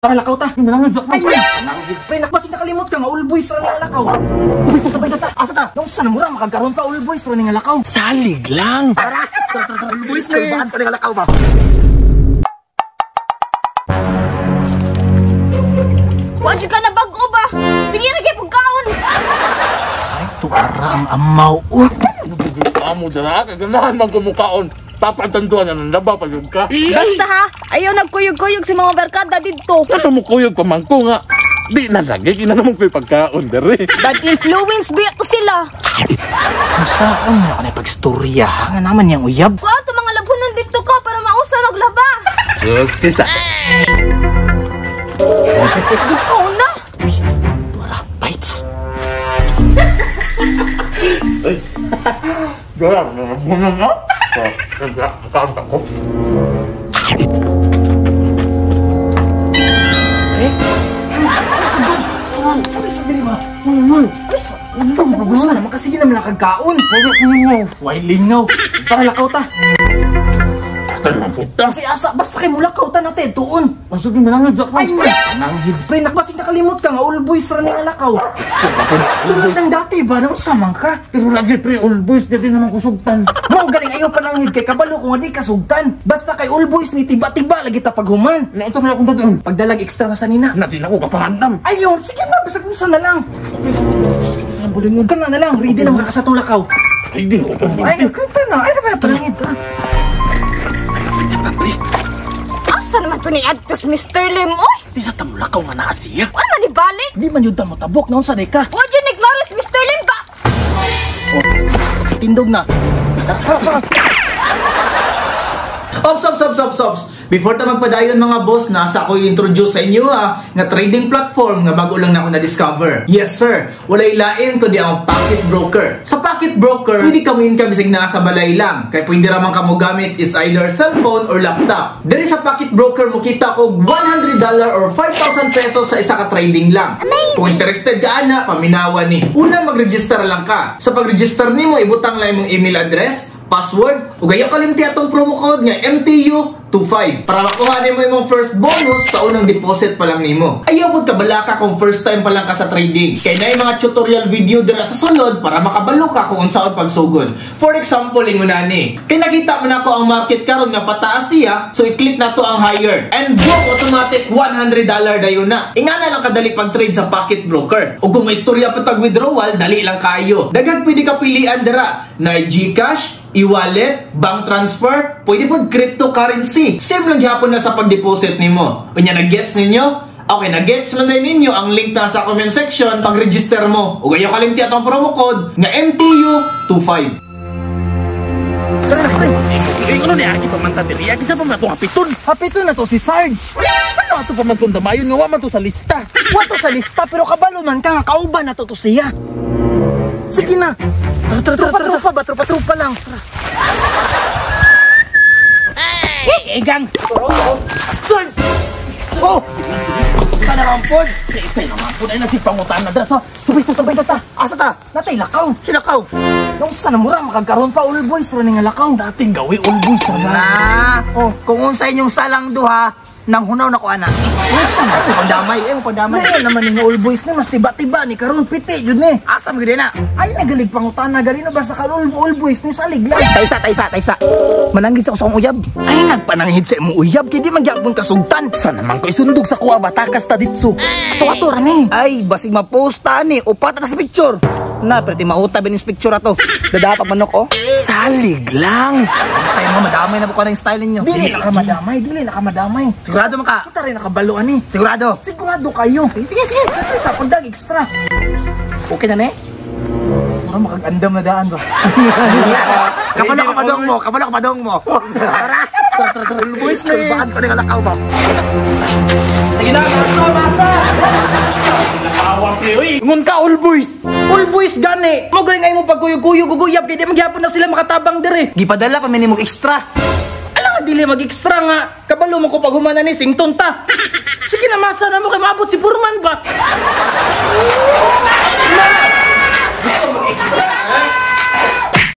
Tara, lakaw ta. Ay, Ay, pre, nakbasig nakalimot ka nga all boys ra nga lakaw. Uy, sabay na ta. Asa ta? Nung sa mura makagkaroon pa all boys ra nga lakaw. Salig lang. Tara, tara, tara, all boys na. Kulbaan pa nga lakaw ba? Wa ka na bag-o ba? Sige ra kay pagkaon. Ay, tuara ang amaw. Uy, Amo dara, kaganahan man kumukaon. Papatanduan na ng laba pa yun ka. Basta ha, ayaw nagkuyog-kuyog sa mga barkada didto. Ano mo kuyog pa man ko nga? Di na lagi, kina naman ko'y pagkaon dere. Bad influence biya to sila. Kung saan mo na ka na ipagstorya, ha? Nga naman niyang uyab. Kuha to mga labhunan didto ka para mausa maglaba. Sus, kisa. Ikaw na. Tuara, bites. Dara, mga nga. Kakaon ko. Eh? Alis sa dili ba? Alis. Usa naman kasi naman lang kagkaon. Way lingaw. Tara, lakaw ta. Asa naman puta. Kasi asa, basta kay mulakaw ta natin, tuon. Masuk na lang yung Ay, pananghid pre, nakbasig nakalimot ka nga all boys ra nga lakaw. Tulad ng dati ba, naunsa man ka? Pero lagi pre, all boys, dati naman kusugtan. Mao galing ayaw pananghid kay kabalo kung di kasugtan. Basta kay all boys ni tiba-tiba lagi ta paghuman. Naunsa man akong bagaan. Pagdalag extra nga sanina. Natin ako kapangandam. Ayun, sige na, bisag unsa na lang. Ang bulingon. Kana na lang, ready na makakasatong lakaw. Ay, di ko. Ay, kanta na. Ay, na pananghid. Asa naman to ni Adtos Mr. Lim? Oy, Di sa tamulakaw nga naa siya. wala ni balik. Di man yun ta motabok, naunsa day ka. Wa jud ni Glorious Mr. Lim ba? Oh, tindog na. Tara, tara. Ops, ops, ops, ops, ops. Before ta magpadayon mga boss, nasa ako i-introduce sa inyo ha, nga trading platform nga bago lang na ako na-discover. Yes sir, walay lain kundi ang Pocket Broker. Sa Pocket Broker, pwede ka mo bisag naa sa balay lang. Kay pwede ra man kamo gamit is either cellphone or laptop. Diri sa Pocket Broker mo kita og $100 or 5,000 pesos sa isa ka trading lang. Amazing. Kung interested ka ana, paminawa ni. Una, mag-register lang ka. Sa pag-register nimo, ibutang lang imong email address, password, ug ayaw kalimti atong promo code nga MTU25 para makuha nimo imong first bonus sa unang deposit pa lang nimo. Ayaw pud kabalaka kung first time pa lang ka sa trading. Kay naay mga tutorial video dira sa sulod para makabalo ka kung unsaon pagsugod. For example, ingon ani. Kay nakita man ako ang market karon nga pataas siya, so i-click nato ang higher. And boom, automatic $100 dayon na. Ingana lang kadali pag-trade sa Pocket Broker. Ug kung may istorya pa tag withdrawal, dali lang kayo. Daghan pwede ka pilian dira. Na GCash, e-wallet, bank transfer, pwede po cryptocurrency. Same lang gyapon na sa pag-deposit nimo. Unya, nag-gets ninyo? Okay, nag-gets man din ninyo ang link na sa comment section pag-register mo. Ug ayaw kalimti atong promo code nga MTU25. Tara na, pre. Ano ni Aki pamanta diri? Aki sa pa man itong hapiton. Hapiton na to si Sarge. Ano ato pa man itong damayon nga wa man to sa lista? Wa to sa lista pero kabalo man ka nga kauban na to to siya. Sige na. Tara, tara, tara, trupa ba? Trupa, trupa lang. Hey, egang. Sarge! Oh! Sana naman po. Sa naman po. Ay, nagsipangutan na dress. Sabay ta, sabay ta ta. Asa ta? Natay lakaw. Silakaw. Nung sa namura, makagkaroon pa all boys ra nga lakaw. Dating gawi all boys ra na. Na, oh, kung unsa inyong salang duha, nang hunaw na ko ana. Unsa man? Pagdamay, eh, pagdamay. Ngayon naman ni all boys ni mas tiba-tiba ni karon piti jud ni. Asa mo gid na? Ay nagalig pangutana galino basta ka all boys ni salig lang. Taysa, taysa, taysa. Mananggid sa akong uyab. Ay nagpananghid sa imong uyab kay di man gyapon kasugtan. Sa naman ko isundog sa kuha batakas ta ditso. Ato-ato ra ni. Ay, basig maposta ni upat ta sa picture. Na, pero ti mauta bin picture ato. Dadapa manok oh. Salig lang. Ay mo madamay na po ko na yung style ninyo. Dili na ka madamay, dili na ka madamay. Sigurado man ka. Kita rin nakabaloan ni. Sigurado. Sigurado kayo. Sige, sige. Siyempre sa pagdag extra. Okay na ni. Mura makagandam na daan ba? Kabalo ka padong mo, kabalo ka padong mo. Tara. Tara, tara. All boys na. Kulbaan ko na lakaw ba. Sige na, masa, masa. Awang pre, oy. Ngun ka all boys. All boys gani. Mo galing ay mo pagkuyog-kuyog guguyab kay di magyapon na sila makatabang dire. Gipadala pa minimum extra. Ala nga dili mag-extra nga. Kabalo mo ko pag humana ni sington ta. Sige na masa na mo kay maabot si Purman ba. Gusto mag-extra.